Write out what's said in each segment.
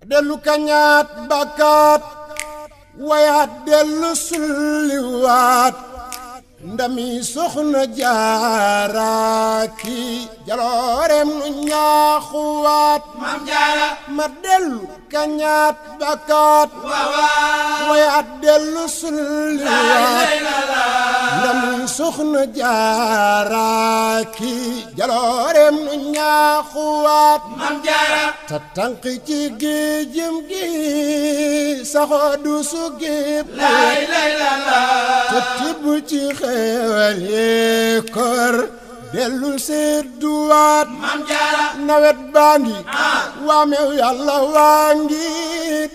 dellu kañaat bakkaat wayaat dellu sulliwaat ndami soxna Jaara ki jaloorem nu ñaaxuwaat Maam Jaara ma dellu kañaat bakkaat wayaat dellu sulliwaat ndami soxna Jaara ki jaloorem nu ñaaxuwaat Maam Jaara ta tànk ci géejëm gi saxoo du su géeb lay la te tibb ci xeewal yee kor dellu sedduwaat Maam Jaara nawet baa ngi waamew yàlla waa ngi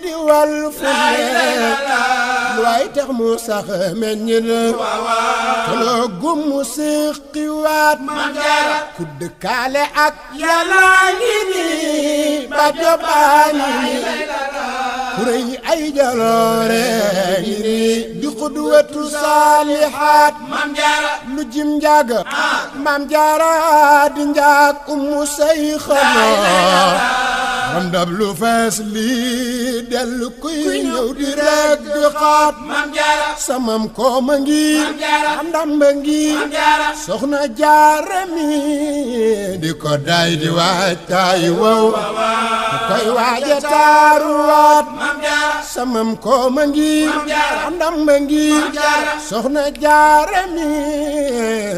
di wal fu ne lu ay tax mu sax meññ na te loo gum mu séqiwaat Maam Jaara ku dëkkaale ak yàlla ngi nii ba jobaani kurey ay jaloore ngi nii di xudwatu saalihaat Maam Jaara lu jim njaaga Maam Jaara di njaag umu say xanaa am dab lu fees lii dellu kuy ñëw di rek di xaat Maam Jaara samam kooma ngi am ndamba ngi soxna Jaara mi di ko day di waaj taay wow ku koy waaja taaruwaat Maam Jaara samam kooma ngi am ndamba ngi soxna Jaara mi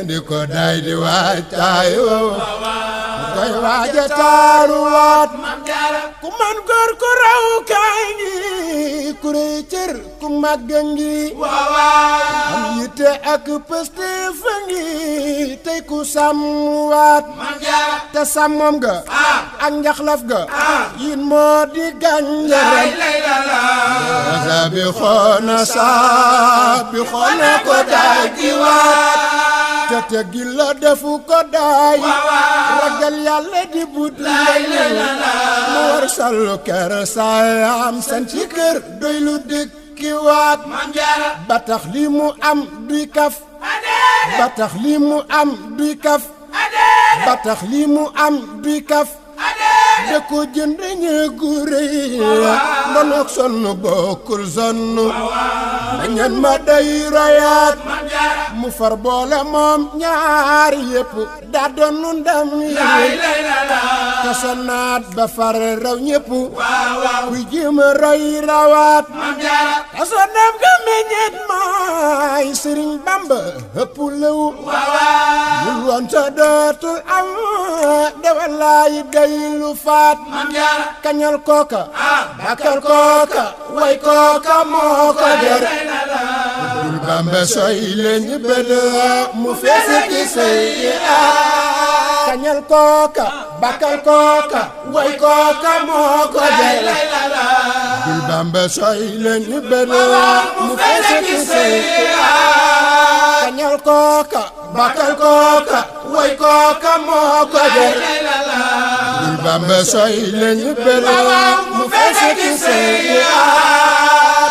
di ko day di waaj taay wow ku koy waaja taaruwaat Maam Jaara ku man góor ku raw kaay ngi ku rëy cër ku màgg ngi am yitte ak pëste fa ngi tey ku sàmmwaat Maam Jaara te sàmmam ga ak njaxlaf ga yin moo di gànjaram saabi xoona ko daay di waat te teggil la defu ko daay ragal yàlla di bud mu war sallu kër saayam san ci kër doy lu dëkki waat Maam Jaara ba tax li mu am duy kaf ba tax li mu am duy kaf ba tax li mu am duy kaf da ko jënd ñeegu rëy ndonoog sonn bokkul sonn dañan ma day royaat mu far boole moom ñaari yëpp daa doonu ndam yi te sonnaat ba far raw ñëpp kuy jéem a roy rawaat te sonnam ga meññeet maay Sëriñ Bamba ëpp lëw bul woon sa dootul am dewalaay day lu faat Maam Jaara kañal kooka bakal kooka way kooka moo ko der bul Bamba soy leen bëdë mu fees ci say kañal kooka bakal kooka way kooka moo ko der bul Bamba soy leen bëdë mu fees ci say kañal kooka bakal kooka way kooka moo ko der bul Bamba soy leen bëdë mu fees ci say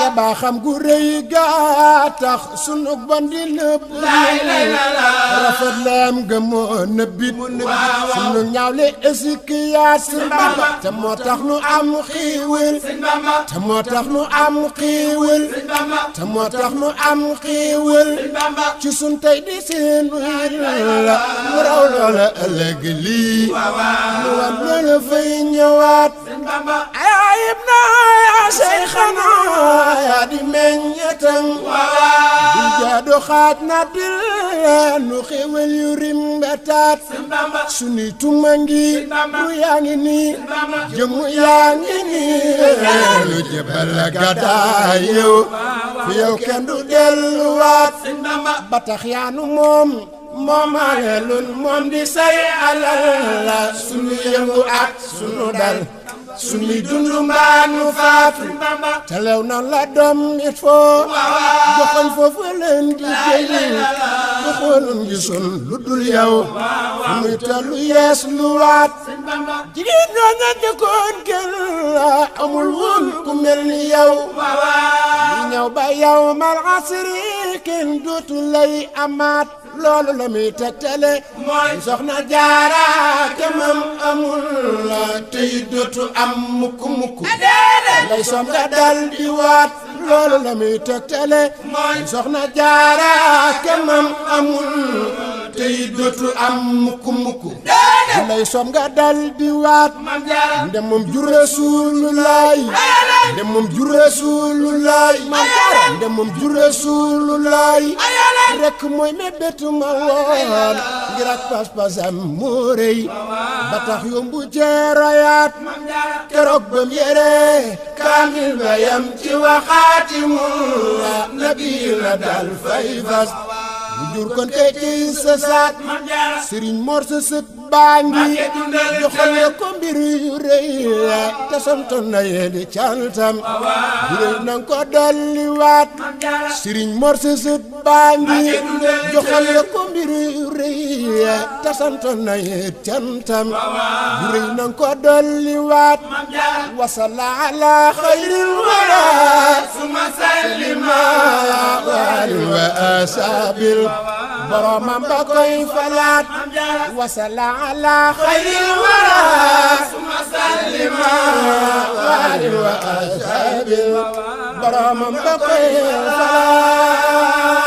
te ba xam gu rëy gaa tax sunu bandi nëbb rafet leem ga moo nëbbit sunu ñaawle esikiyaat Sëriñ Bamba te moo tax nu am xiiwal te moo tax nu am xiiwal te moo tax nu am xiiwal ci sun tey di seen la mu raw loola ëllëg lii mu war loola fay ñëwaat ayib na yaa say xanaa yaa di meññetam du jaadu xaaj na dil nu xewel yu rimbataat suni tuma ngi lu yaa ngi nii jëmu yaa ngi nii lu jëbal la gàddaay yow fu yow kenn du delluwaat ba tax yaanu moom moomalelun moom di say alal la sunu yëngu ak sunu dal sunu dundu mbaanu faatu te lew na la doom it foo joxoñ foofu leen di jëli bu xoolun gisul lu dul yow fu muy tollu yees lu waat jigéen ñoo ña jëkkoon kenn amul woon ku mel ni yow li ñëw ba yow mal asri kenn dootu lay amaat loolu la muy tegtale mooy soxna Jaara kemam amul la tey dootu am mukk mukk lay som nga dal di waat loolu la muy tegtale soxna jaara kemam amul tey dootu am mukk mukk lay som nga dal di waat ndem moom jur Rasulullaay ndem moom jur Rasulullaay ndem moom jur Rasulullaay rek mooy mébétu ma woon ngir ak pas-pasam moo rëy ba tax yombu jeeroyaat keroog bam yére kaamil ba yam ci waxaati mu nabi la dal fay fas bu jur kon te ci sa saat Sëriñ Mor sa sët baa ngi joxal na ko mbir yu rëy te santoon na yéen cantam bu rëy nang ko dolli waat Sëriñ Mor sa sët baa ngi joxal na ko mbir yu rëy te santoon na yéen cantam bu rëy nang ko dolli waat wasalla ala xayril wara suma sallima wa asabil boromam ba koy falaat wasalla ala xayril wara suma sallima wa asabil boromam ba koy falaat